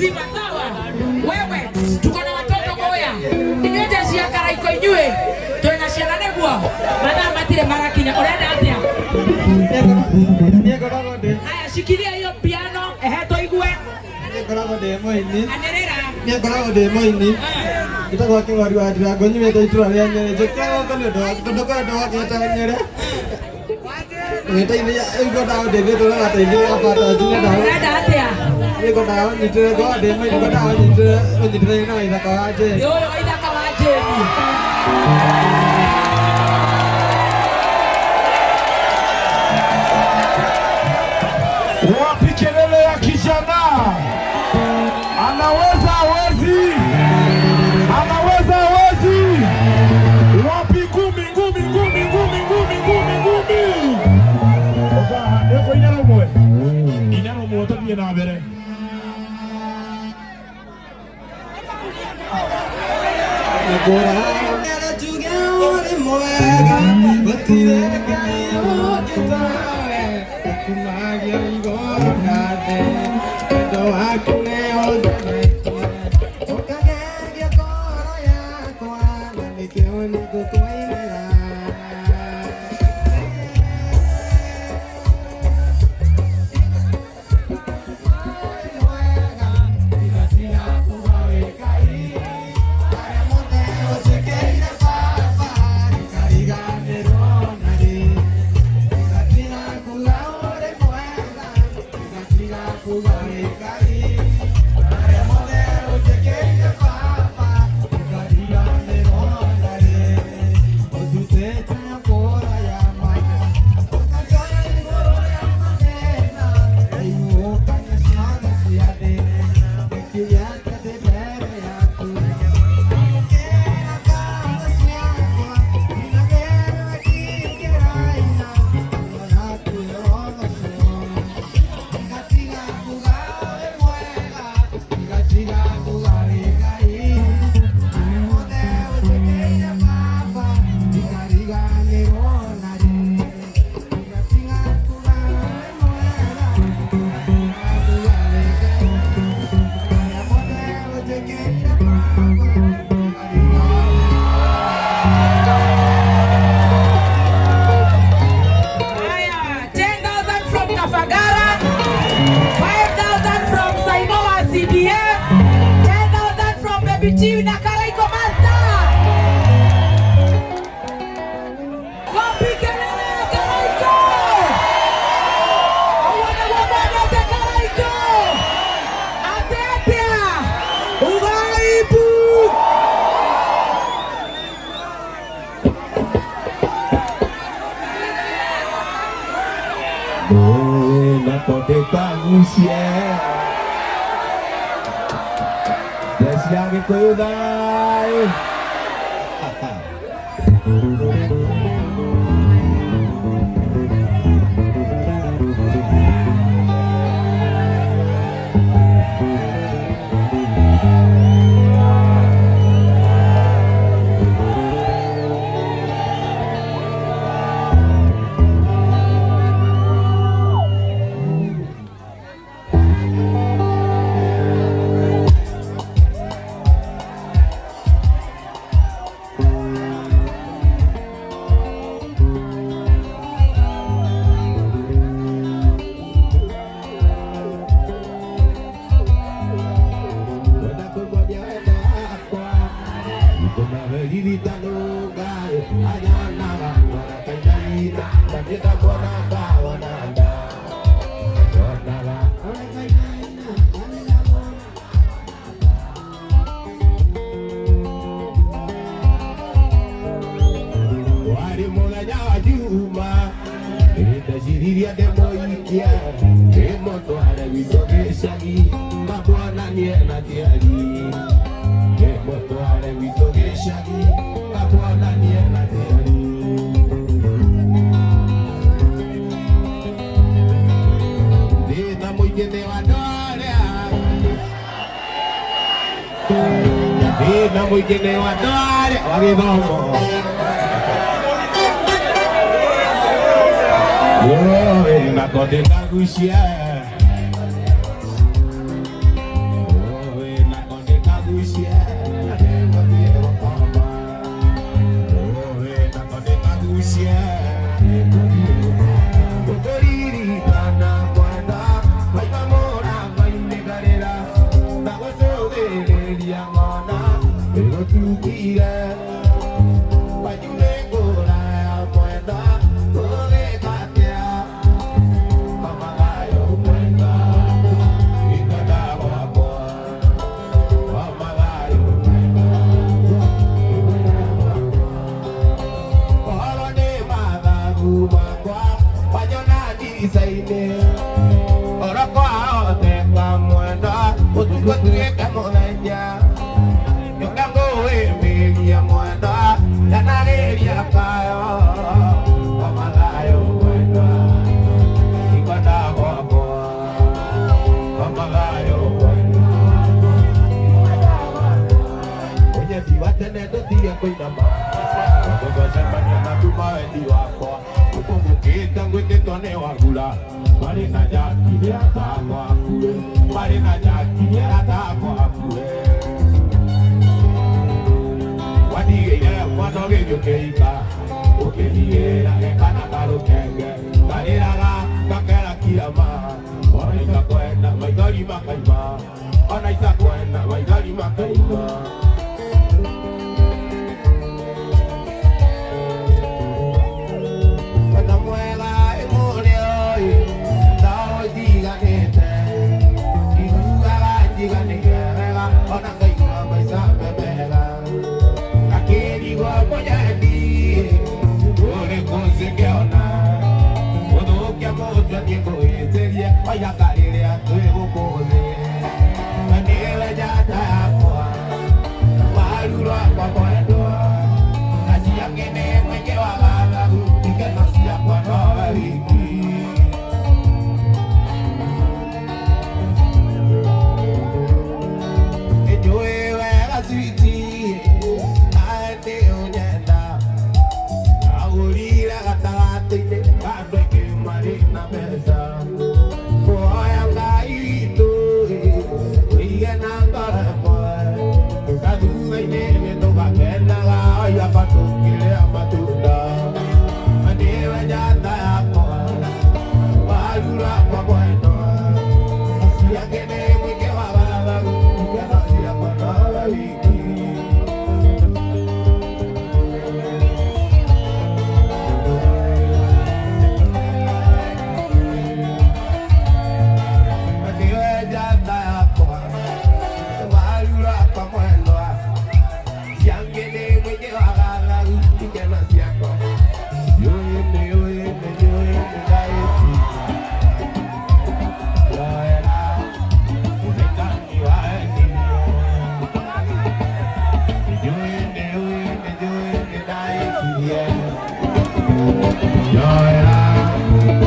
mzima, sawa? Wewe, tuko na watoto goya. Inyuĩ jeshi ya Karaiko inyuĩ. Twĩna ciana nĩguo. Mathaa matirĩ marakinya. Ũrenda atĩa? Niĩ ngoragwo ndĩ Haya, shikilia hiyo piano, ehe tũigue. Niĩ ngoragwo ndĩ mũini. Anĩrĩra. Niĩ ngoragwo ndĩ mũini. Njĩtagwo Kĩgwari wa Ndirango nyumĩte itũra rĩa Nyĩrĩ. Njũkĩte gũkũ nĩ ũndũ wa tondũ kwĩ andũ mokĩte Nyĩrĩ. Ũgĩteithia rĩu ngwendaga ũndeithie tũrĩ gateithio gabata njinya ndawa. Ũrenda atĩa? Niĩ ngwendaga ũnyitĩre ngoragwo ndĩ mũini ngwendaga ũnyitĩre ũnyitĩre na Waithaka wa Jane. Nĩ ũyũ Waithaka wa Jane. Wapi kelele ya kijana? Anaweza hawezi? Anaweza hawezi? Wapi ngumi ngumi ngumi ngumi ngumi ngumi ngumi? Oka, nĩũkũina rũmwe. Ina rũmwe tũthiĩ na mbere. Njuge ũrĩ mwega gũtirĩ Ngai ũngĩ tawe ũkumagia igũrũ na thĩ wendo waku nĩ ũngenetie ũkageria ngoro yakwa na nĩkĩo nĩngũkũinĩra. Haya, 10,000 from Kafagara, 5,000 from Saimoa CDF, 10,000 from Baby G na Karaiko Master. Wapi kelele ya Karaiko? Wana wabana Karaiko. Ateatea. Ugaibu. Nakodekagucie Jeshi ya Gĩkũyũ thayũ. Wenda kũgoria wendo wakwa Ndũmaweririkano Ngai anyonaga marakainaina ndangĩenda kuona ngawananda nyonaga marakainaina ndangĩenda kuona. Warĩ mũthenya wa Juma ndeciririe ndĩmũikie ndĩmũtware gwitũ gĩcagi ngakuonanie na kĩari ndĩmũtware gwitũ gĩcagi ngakuonanie na kĩari. Thĩna mũingĩ nĩ wa andũ arĩa thĩna mũingĩ nĩ wa andũ arĩa wa gĩthomo. Oi, nakodekagucia. mbica-inĩ Oroko ahoteka mwendwa ũtukũ tuĩke mũthenya Nyoka ngũĩmĩria mwendwa ndanarĩria kayo Koma thayũ mwendwa ikwenda gwakwa Koma thayũ mwendwa Ũnyendi wa tene ndũtige kũinama Tũgacemania na tuma wendi wakwa Ũkũmbũkĩte ngwĩtĩtwo nĩ wagura Marĩ na njaki nĩatakwa akue Marĩ na njaki nĩatakwa akue Wandigĩire mwana ũgĩthiĩ ũkĩhika Ũkĩndigĩra gekana karũkenge Karĩraga gakera kiama Ona itakwenda maithori makaima Ona itakwenda maithori makaima Wenda mwega ĩmũrĩ oi Ndaũnjiganĩte Iguaga njiganĩire wega Ona ngaigua maica me mega Ngakĩrigwo mũnyendi Ũrĩkũ cingĩona Gũthũkia mũtwe nĩngũhĩtĩrie Oigaga rĩrĩa twĩ gũkũ thĩ We nĩwe njata yakwa Waru rwakwa mwendwa Aciangĩ nĩ mũingĩ wa wagagu Ikeno ciakwa nowe wiki Nĩnjũĩ wega sweetie Nawe nĩ ũnyenda Agũrire gatagatĩ-inĩ ka andũ aingĩ marĩ na mbeca Kũhoya Ngai witũ ũige na ngoro ĩmwe Na thutha-inĩ nĩtũgakenaga oiga tũkĩrĩa matunda Na nĩwe njata yakwa waru rwakwa mwendwa Aciangĩ nĩ mũingĩ wa wagagu ikeno ciakwa nowe wiki Nĩwe njata yakwa waru rwakwa mwendwa Ciangĩ nĩ mũingĩ wa wagagu ikeno ciakwa Yũĩ nĩ yũĩ nĩ yũĩ nĩ ndaĩti Yoera ũthekani wa Yũĩ nĩ yũĩ nĩ yũĩ nĩ ndaĩtirie Yoera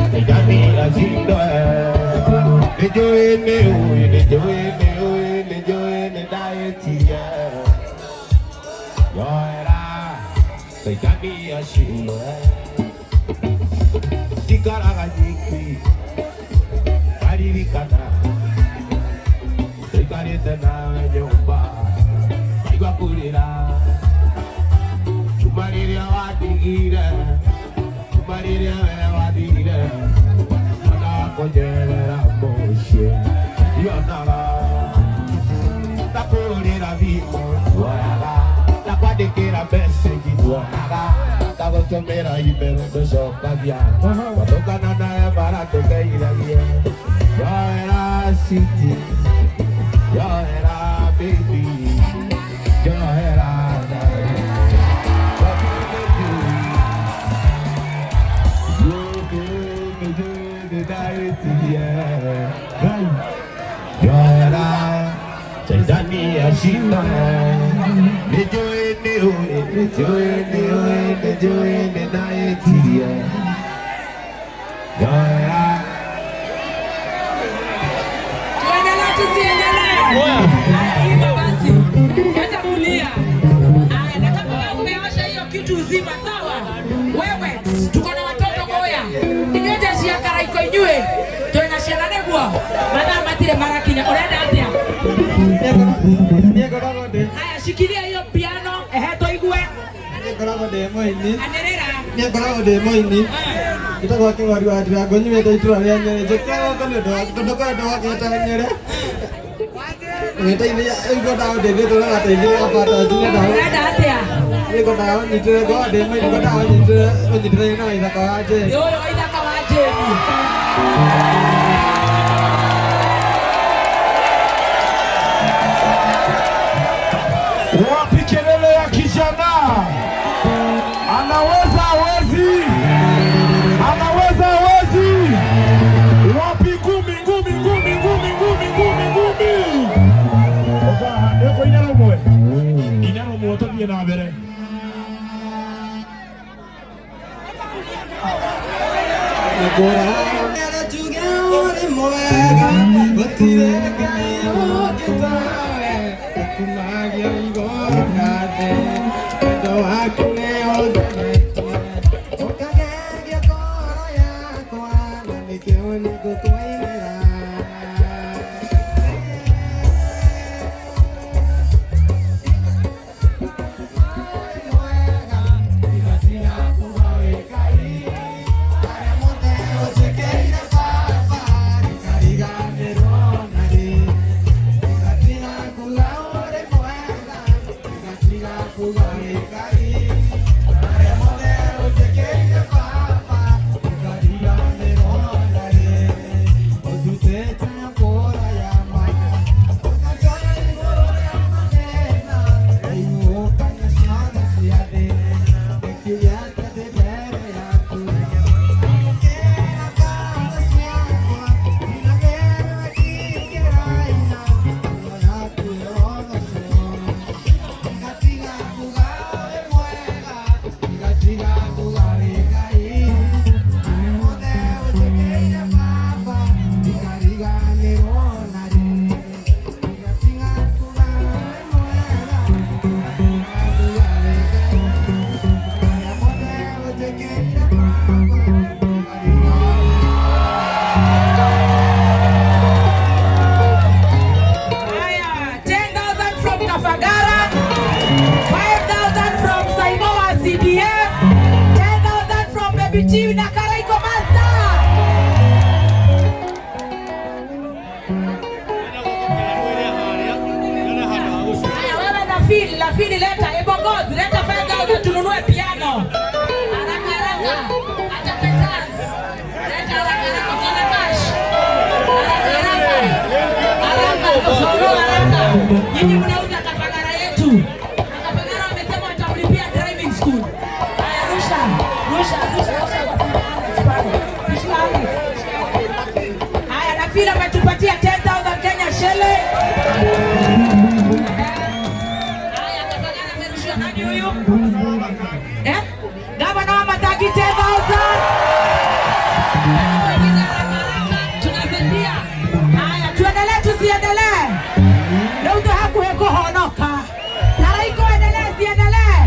ũthekani acindwe Nĩ njũĩ nĩ ũĩ nĩ njũĩ nĩ ũĩ nĩ njũĩ nĩ ndaĩtirie Yoera ũthekani acindwe Ndikaraga nyiki ngaririkana Tũikarĩte nawe nyũmba ngaigua kũrĩra Kuma rĩrĩa wandigire Kuma rĩrĩa we wathire Ona kũnjerera mũciĩ ndionaga Ndakũhũrĩra thimũ tuoyaga Ndakwandĩkĩra message tuonaga Ndagũtũmĩra email ndũcokagia Twatũngana nawe maratũteithagia Yoera city Yoera baby Yoera Yoera Tanzania shinda Nĩnjũĩ nĩ ũĩ nĩnjũĩ nĩ ũĩ nĩnjũĩ nĩ ndaĩtirie Yoera Tuendelee tusiendelee? Haya, imba basi. Acha kulia. Haya, na kama wewe umeosha hiyo kitu uzima sawa? Wewe, tuko na watoto goya. Inyuĩ jeshi ya Karaiko inyuĩ. Twĩna ciana nĩguo. Mathaa matirĩ marakinya. Ũrenda atĩa? Niĩ ngoragwo ndĩ Haya, shikilia hiyo piano, ehe tũigue. Niĩ ngoragwo ndĩ mũini Anĩrĩra. Niĩ ngoragwo ndĩ mũini Njĩtagwo Kĩng'ori wa Ndirango nyumĩte itũra rĩa Nyerĩ Njũkĩra gũkũ nĩ ũndũ wa tondũ ngoragwo wakĩte Nyerĩ Ũgĩteithia rĩu ngwendaga ũndeithie tũragateithia bata nyendaga Ũrenda atĩa? Niĩ ngwendaga ũnyitĩre ngoragwo ndĩ mũini ngwendaga ũnyitĩre ũnyitĩre na Waithaka wa Jane Nĩ ũyũ Waithaka wa Jane. Wapi kelele ya kijana? Anaweza hawezi? Anaweza hawezi? Haya, 10,000 from Kafagara, 5,000 from Saimoa CDF, 10,000 from Baby G na Karaiko Master. Haya, wewe na Phil, la Phil leta, Ebo Gods, leta 5,000 tununue piano. Haraka haraka. Acha petans. Leta haraka haraka uko na cash. Haraka haraka. Haraka, solo haraka. Nyinyi mnauza Kafagara yetu. Na Kafagara wamesema watamlipia driving school. Haya, rusha. Rusha, rusha, rusha. Alex pale. Rusha Alex. Haya, na Phil ametupatia 10,000 Kenya shillings. Haya, Kafagara amerushiwa nani huyu? Eh? Gavana wa Matagi 10,000. Wengine haraka haraka tunasaidia. Haya, tuendelee tusiendelee? Rĩu twĩ hakuhĩ kũhonoka. Karaiko endelee siendelee?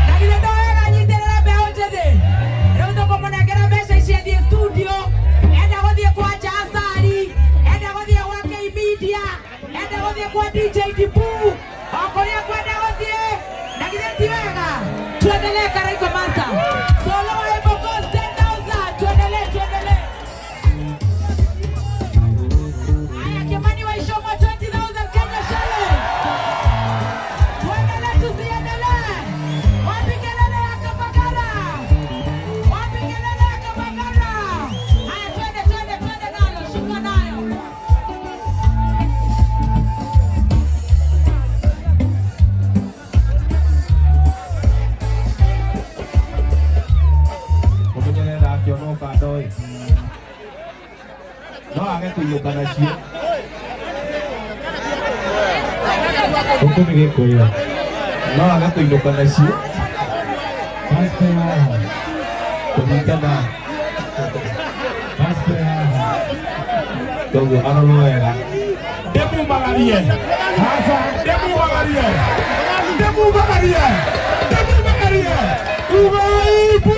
Na githĩ to wega nyitĩrĩre mbeũ njĩthĩ? Rĩu tũkũmũnengera mbeca ici athiĩ studio, enda gũthiĩ kwa Jasari, enda gũthiĩ gwa K Media, enda gũthiĩ kwa DJ Dipu, o kũrĩa kwenda gũthiĩ. Na githĩ ti wega? Tuendelee Karaiko Master. Solo wa Ebo Goes 10,000. Tuendelee, tuendelee. Haya, Kimani wa Ishomo 20,000 Kenya shillings. Tuendelee tusiendelee? Wapi kelele ya Kafagara? Wapi kelele ya Kafagara? Haya, twende twende twende nalo, shuka nayo. Mũmenyerera akĩona ũkanda ĩ no age kũiyũka nacio gũkũ nĩ gĩkũyũ no age kũinũka nacio kũnyitana koguo arorwo wega. Ndĩmumagarie. Aca, ndĩmumagarie. Ndĩmumagarie. Ndĩmumagarie. Ugaibu.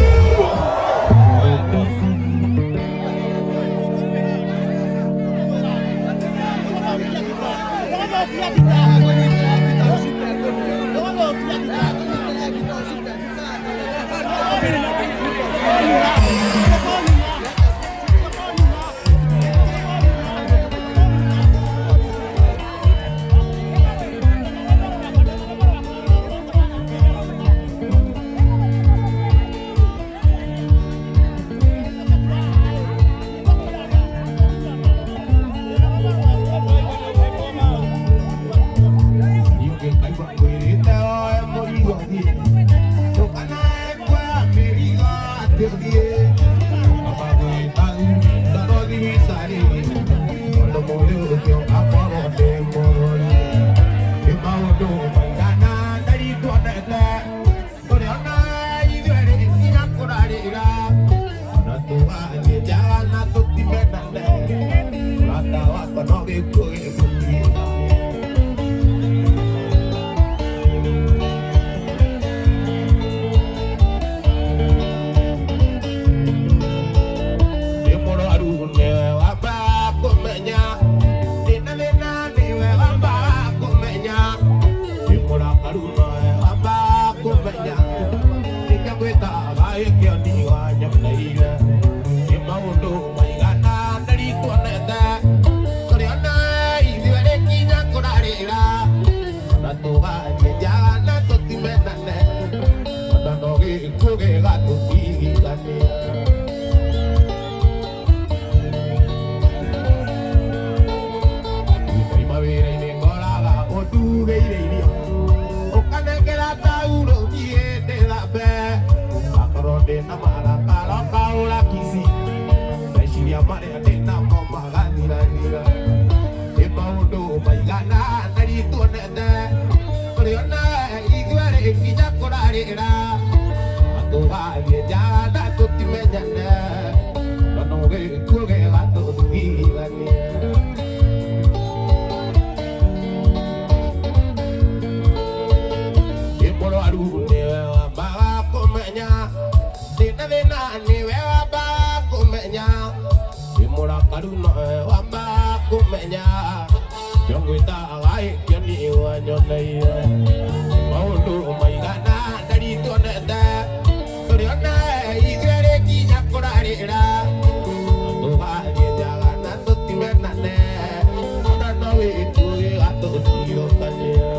no gĩkuũ gĩgũtigithania. Ndĩ mũrwaru nĩwe wambaga kũmenya, ndĩna thĩna nĩwe wambaga kũmenya, ndĩ mũrakaru nowe wambaga kũmenya, ndĩngĩgwĩtaga gĩkĩoni wanyoneire. Nĩ maũndũ maigana ndĩrituonete, tũrĩona ithuĩ rĩkinya kũrarĩra, ona tũgathiĩ njaga na tũtimenane, ona no gĩkuũ gĩgatũtigithania. Ndaima wĩra-inĩ ngoraga ũndugĩire irio, ũkanengera taurũ thiĩ ndĩthambe, akorwo ndĩna marakara ũkaũra kici, meciria marĩa ndĩnamo magathirathira. Nĩ maũndũ maigana ndĩrituonete, tũrĩona ithuĩ rĩkinya kũrarĩra, na tũgathiĩ njaga na tũtimenyane, na no gĩkuũ gĩgatũtigithania. Ndĩ mũrwaru nĩwe wambaga kũmenya, ndĩna thĩna nĩwe wambaga kũmenya, ndĩ mũrakaru nowe wambaga kũmenya, ngĩngwĩtaga gĩkĩoni wanyoneire. Maũndũ maigana ndarituonete, tũrĩona ithuĩ rĩkinya kũrarĩra, na tũgathiĩ njaga na tũtimenane, ona no gĩkuũ gĩgatũtigithũkania.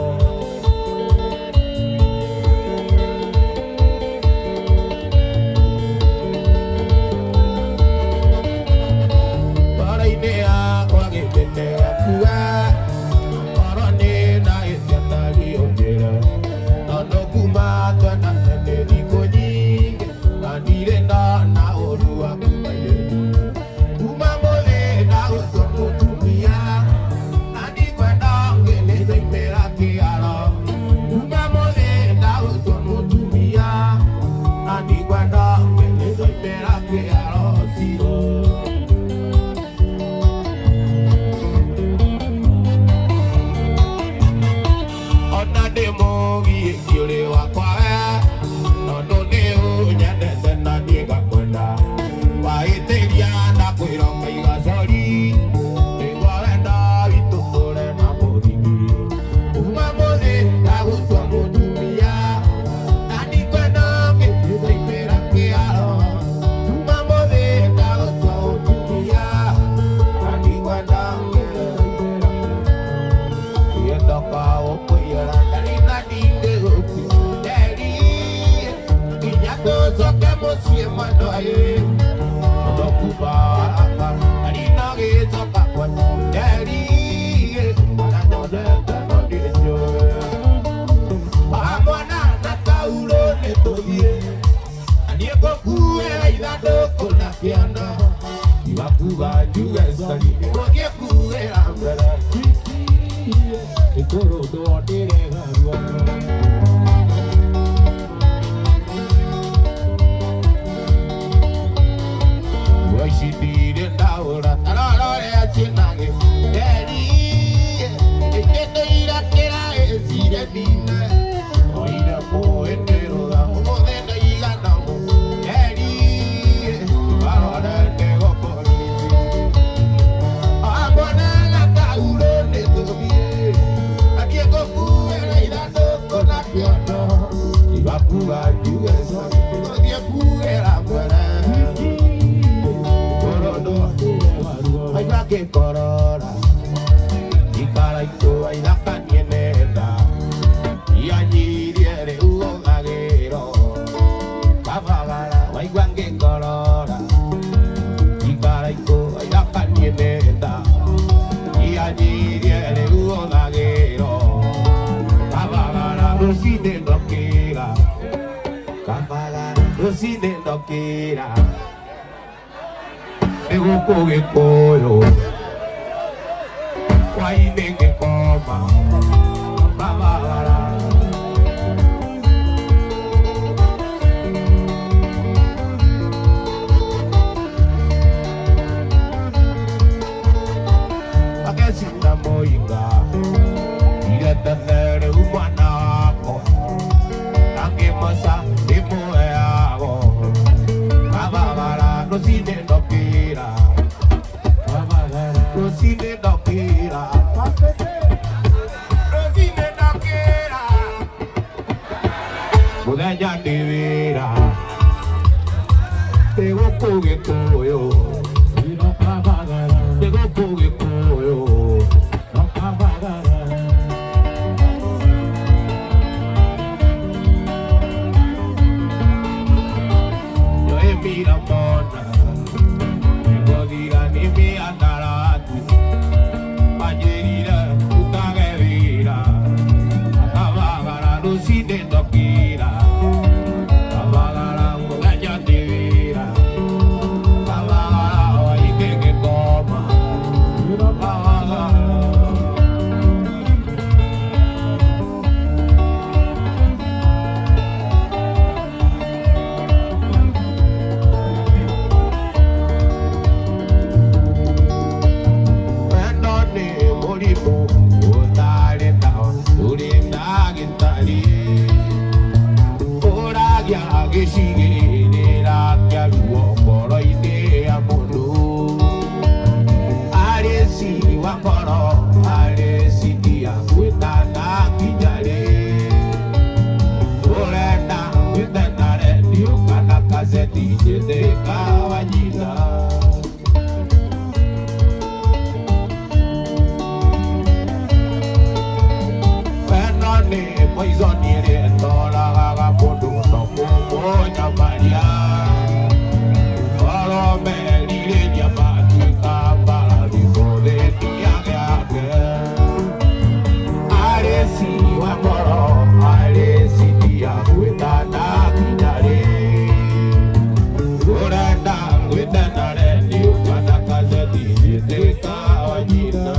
Bara-inĩ yakwa gĩtĩte gakua, oro nĩ ndahĩtia ndariũngĩra, tondũ kuma twendanĩte thikũ nyingĩ, na ndirĩ ndona ũru waku maithe. Kuma mũthĩ ndagũtua mũtumia, na ndikwenda ũngĩ nĩndoimĩra kĩharo. Kuma mũthĩ ndagũtua mũtumia, na ndikwenda ũngĩ nĩndoimĩra kĩharo ciro. Ona ndĩ mũgiĩki ũrĩ wakwa we, tondũ nĩ ũnyendete na niĩ ngakwenda. Wahĩtĩria ndakwĩra ũkaiga sorry, nĩguo wendo witũ ũtũũre na mũthingiri. Kuma mũthĩ ndagũtua mũtumia, na ndikwenda ũngĩ nĩndoimĩra kĩharo. Kuma mũthĩ ndagũtua mũtumia, na ndikwenda ũngĩ nĩndoimĩra Kuga mbere Ikũrũndwo ndĩregarua. Ici ndirĩ ndaũra tarorore cinagĩ nderi ĩkĩtũira kĩra ĩcire thine oire kũĩtĩrũra ũmũthĩ ndaigana nderi arorete gũkũrisi ambonaga taurũ nĩ tũthiĩ athiĩ gũkuĩra ithandũkũ na kĩondo igakuga njuge tũthiĩ kuĩra mwere Aigua ngĩkorora ikara ikũa ithakanie nenda ianyirie rĩu ũthagĩro kabagara waigua ngĩkorora ikara ikũa ithakanie nenda ianyirie rĩu ũthagĩro kabagara rũcinĩ ndokĩra kabagara rũcinĩ ndokĩra nĩ gũkũ gĩkũyũ hwainĩ ngĩkoma kabagara. Rũcinĩ ndokĩra, rũcinĩ ndokĩra, mũthenya ndĩ wĩra, ndĩ gũkũ Gĩkũyũ, ndĩ gũkũ Gĩkũyũ. Yo mira mona, nĩngũthira nĩ mĩandarati, manjĩrire rutage wĩra, akabagara rũcinĩ ndokĩra, kabagara mũthenya ndĩ wĩra, kabagara hwaĩ-inĩ ngĩkoma, kabagara. Wendo nĩ mũrimũ ũtarĩ ndawa, ũrĩ ndagĩtarĩ, ũragĩa gĩcigĩrĩra kĩa ruo ngoro-inĩ ya mũndũ, arĩ siri wa ngoro, arĩ citia gwĩtana nginya rĩ, ũrenda gwĩtana redio kana kaseti njĩtĩka wa nyina. Wendo nĩ poison ĩrĩa ĩtoragaga mũndũ no kũmũnyamaria. Oro merirĩria matuĩka mbarathi mũthĩtia gĩake. Arĩ siri wa ngoro, arĩ citia gwĩtana nginya rĩ. Ũrenda gwĩtana redio kana kaseti njĩtĩka wa nyina.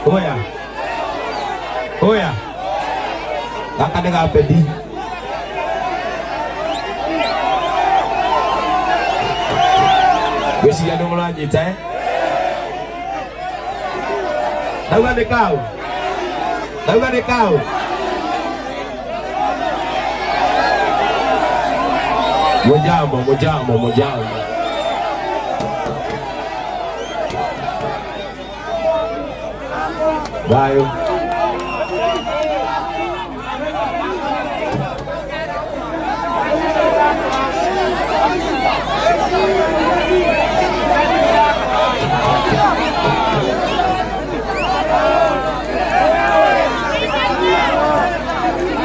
Oya, oya, gaka nĩ gabedi. Ngwĩciria nĩ mũranyita eh? Ndauga nĩ kau, ndauga nĩ kau. Mujambo, mujambo, mujambo. Thayũ.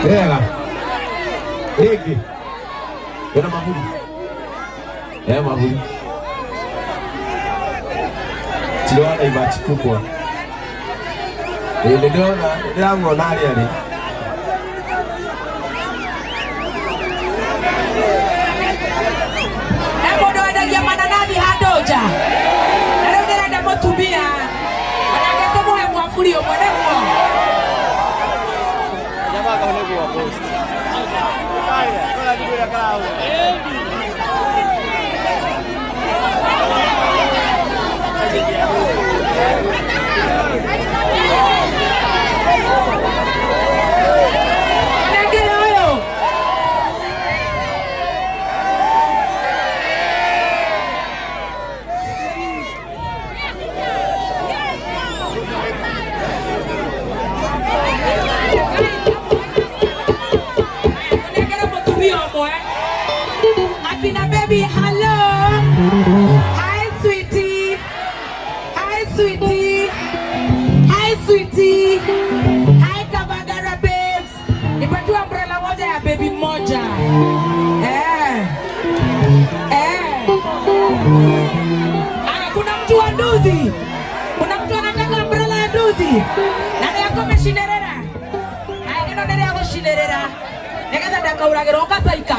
Wega. Rĩngĩ. Wĩna maburi? Maburi. Tuliona ibati kubwa. Ĩĩ nĩndĩrona nĩndĩramuona harĩa arĩ. He mũndũ wendagia mananathi handũ nja na rĩu ndĩrenda mũtumia onake tũmũhe mwaburi ũmwe nĩguo. Nengere ũyũ. Nengere mũtumia ũmwe. Akina baby, hello. Hi sweetie. Hi sweetie. Hi sweetie. Hi Kabagara babes. Nipatiwe umbrella moja ya baby moja. Eh. Eh. Aya, kuna mtu wa nduthi. Kuna mtu anataka umbrella ya nduthi. Na nĩ akũmĩcinĩrĩra. Aya, ĩno nĩ rĩa gũcinĩrĩra. Nĩgetha ndakauragĩrwo ũgacaika.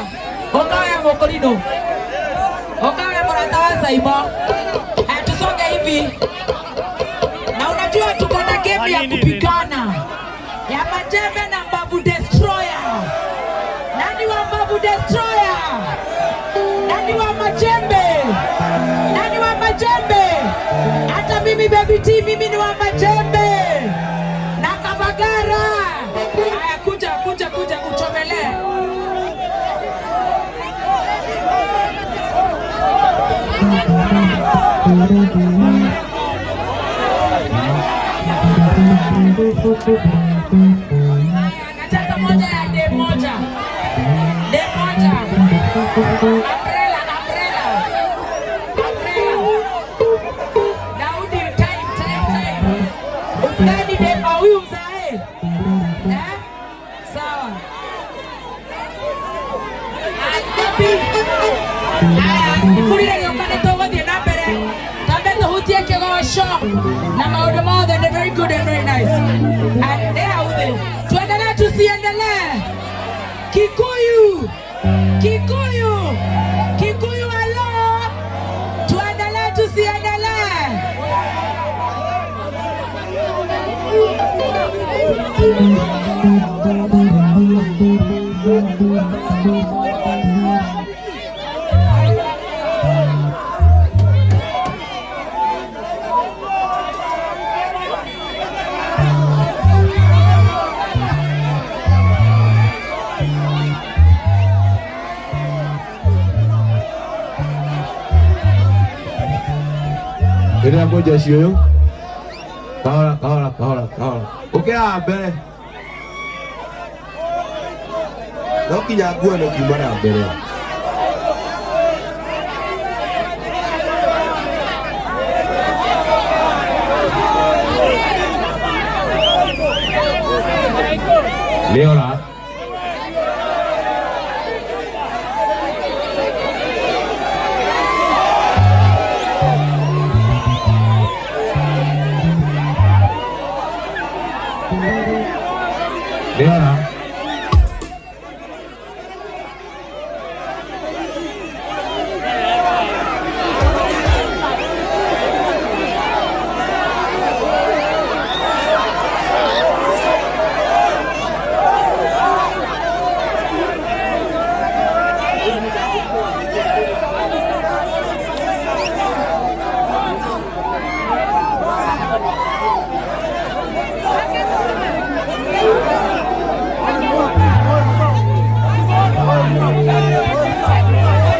Ũkaoya mũkũrinũ. Ũkaoya mũrata wa Saimo. Aya, tusonge hivi. Na unajua tuko na game ya kupigana ya majembe na mbavu destroyer. Nani wa mbavu destroyer? Nani wa majembe? Nani wa majembe? Hata mimi baby T, mimi ni wa majembe na Kabagara. Haya, kuja kuja kuja uchomelee. Haya, nataka moja ya dem moja. Dem moja. Umbrella, umbrella. Umbrella. Daudi, time, time, time. Umgani dem au huyu mzae? Eh? Sawa. Haya, Haya, iburi rĩgĩũka nĩ tũgũthiĩ na mbere twambe tũhutie kĩgoco na maũndũ mothe nĩ very good and very nice. And nĩ hau thĩ. Tuendelee tusiendelee? Kikuyu, Kikuyu, Kikuyu, hello. Tuendelee tusiendelee? Rĩrĩa mũjeshi ũyũ kahora kahora kahora kahora ũkĩra mbere no kinya nguo nĩ kiuma na mbere. Nĩ ora. Nĩ ora.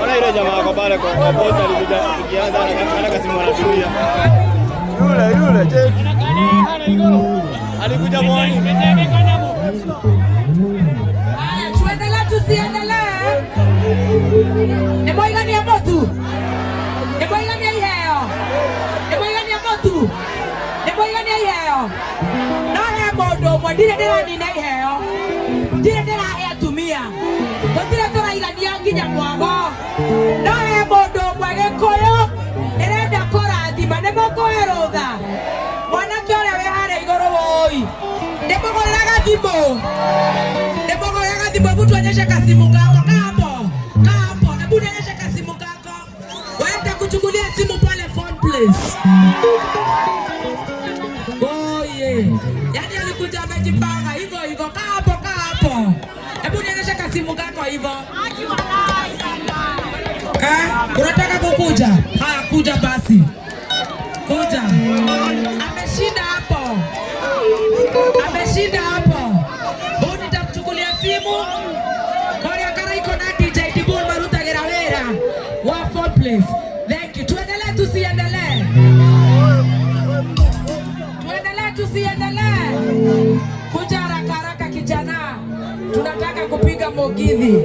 Ona yule jamaa wako pale kwa boss alikuja tukianza anataka simu anatumia. Yule yule cheki. Alikuja mwani. Haya, tuendelee tusiendelee? Nĩ mwaigania mũtu? Nĩ mwaigania iheo? Nĩ mwaigania mũtu? Nĩ mwaigania iheo? No he mũndũ ũmwe ndirĩ ndĩranina iheo, ndirĩ ndĩrahe atumia, tũtirĩ tũraigania nginya mwago. No he mũndũ ũmwe Gĩkũyũ ndĩrenda kũrathima, nĩ mũkũhe rũtha. Mwanake ũrĩa wĩ harĩa igũrũ wũi. thimũ? Nĩ mũgoyaga thimũ? Hebu tuonyeshe kasimu kako. Kaa hapo, kaa hapo, hebu nionyeshe kasimu kako. Wewe nitakuchukulia simu pale phone place. Oh yeah. Yaani alikuja amejipanga hivyo hivyo. Kaa hapo, kaa hapo. Hebu nionyeshe kasimu kako hivyo. Eh, unataka kukuja? Haya, kuja basi. Kuja. Ameshinda hapo. Ameshinda hapo. Huyu nitamchukulia simu. Koria Karaiko na DJ Dibul marutagira wira wa phone place. Thank you. Tuendelee tusiendelee? Tuendelee tusiendelee? Kuja haraka haraka kijana. Tunataka kupiga mugithi.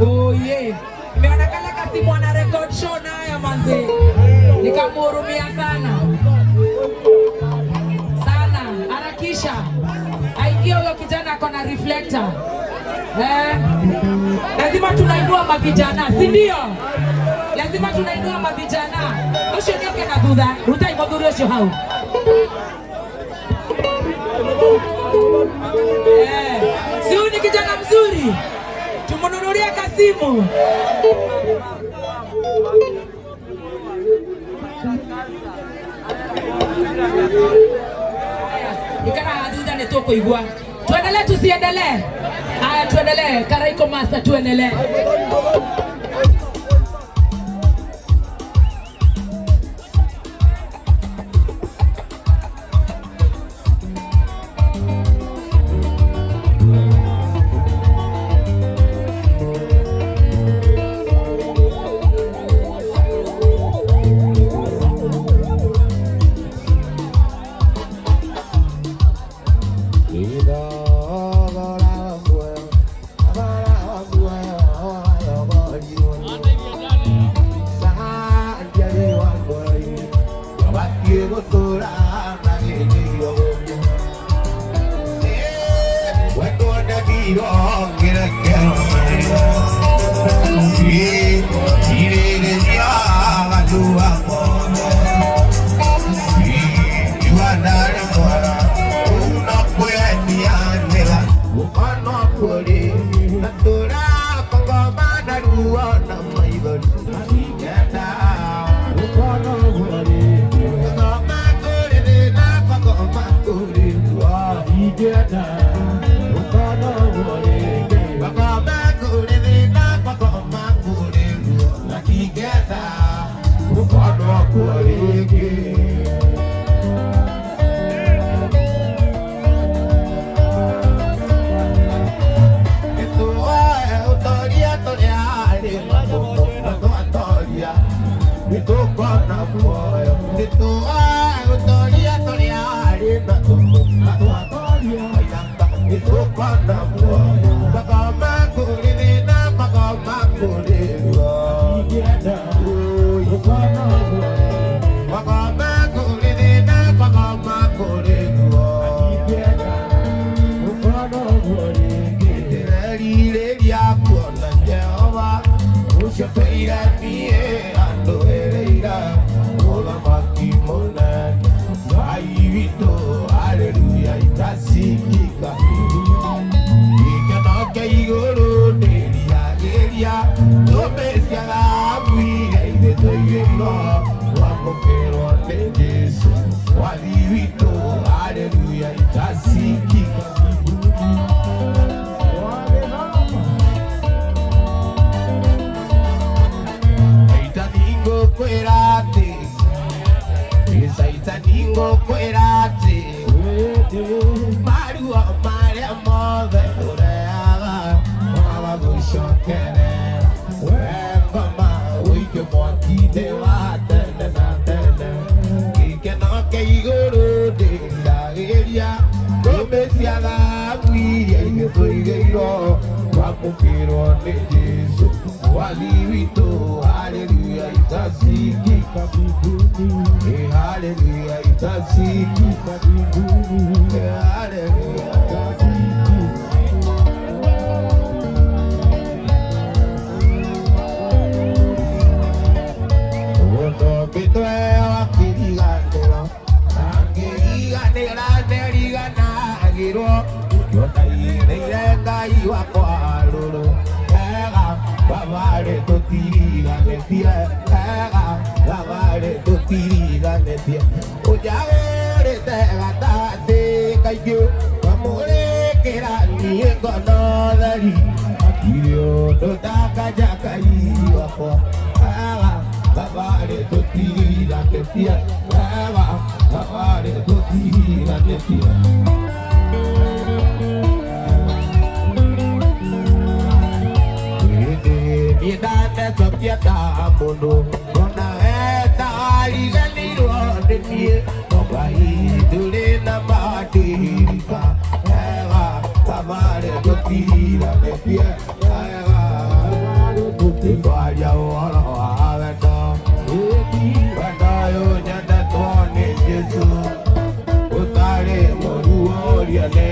Oh yeah. Nimeona kale kasimu ana record show nayo manze. Nikamhurumia sana. Sana. Harakisha. Aingie huyo kijana ako na reflector. Eh? Lazima tunainua mavijana, si ndio? Lazima tunainua mavijana. Ucio nioke na thutha. Rutai muthuri ucio hau. Eh, si huyu ni kijana mzuri? Tumununulie kasimu. Ikara thutha nĩ tũkũigua. Tuendelee tusiendelee? Haya, tuendelee. Karaiko Master, tuendelee. Nĩkĩo ndainĩire Ngai wakwa rũrũ. Ega thabarĩ tũtiganĩtie, ega thabarĩ tũtiganĩtie. Ũnjagĩrĩte gatagatĩ kaingĩ, ngamũrĩkĩra niĩ ngono theri. Hatirĩ ũndũ ndanganja Ngai wakwa. Ega thabarĩ tũtiganĩtie, ega thabarĩ tũtiganĩtie. Niĩ ndanecokia ta mũndũ ona etariganĩirwo nĩ niĩ, no Ngai ndũrĩ na matirika. Ega thabarĩ tũtiganĩtie, ega thabarĩ tũtikwaria ũhoro wa wendo. Wendo ũyũ nyendetwo nĩ Jesũ, ũtarĩ mũru ũria nĩ